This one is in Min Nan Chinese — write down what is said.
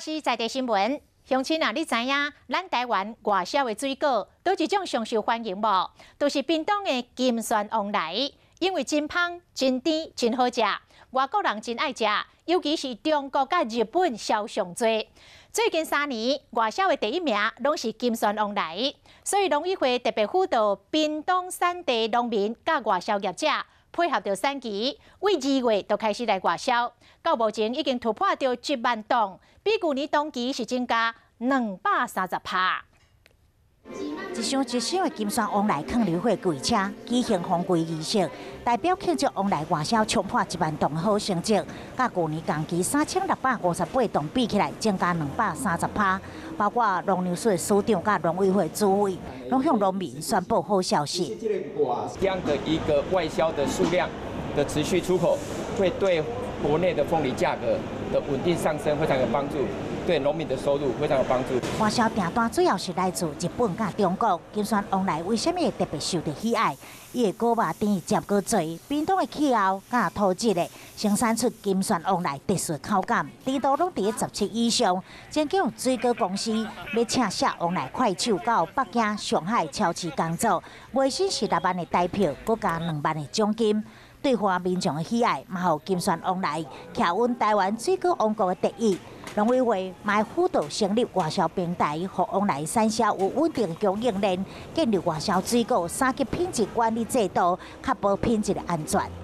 視在地新聞，鄉親啊，你知影咱台灣外銷的水果，佗一種上受歡迎無？就是屏東的金萱旺來，因為真芳、真甜、真好食，外國人真愛食，尤其是中國佮日本銷上濟。最近3年外銷的第一名攏是金萱旺來，所以農委會特別輔導屏東產地農民佮外銷業者，配合著產期，對2月就開始來外銷，到目前已經突破著1萬噸，比舊年同期是增加230趴。一箱一箱的金萱旺來囥佇貨櫃車，舉行封櫃儀式，代表慶祝旺來外銷衝破1萬噸的好成績。佮舊年同期3658噸比起來，增加230趴。包括農糧署的署長佮農委會主委，攏向農民宣布好消息。這樣的一個外銷的數量的持續出口，會對國內的鳳梨價格的穩定上升非常有幫助。對農民的收入非常有幫助。外銷訂單主要是來自日本佮中國。金萱旺來為啥物會特別受著喜愛？伊的果肉甜，汁閣濟，屏東的氣候佮土質的，生產出金萱旺來特殊口感，甜度攏佇17以上。曾經有水果公司欲請謝旺來快手到北京、上海超市工作，月薪是6萬的台票，閣加2萬的獎金。對華民眾的喜愛，嘛予金萱旺來徛穩台灣水果王國的第一。農委會嘛輔導成立外銷平台，予旺來產銷有穩定的供應鏈，建立外銷水果三級品質管理制度，確保品質的安全。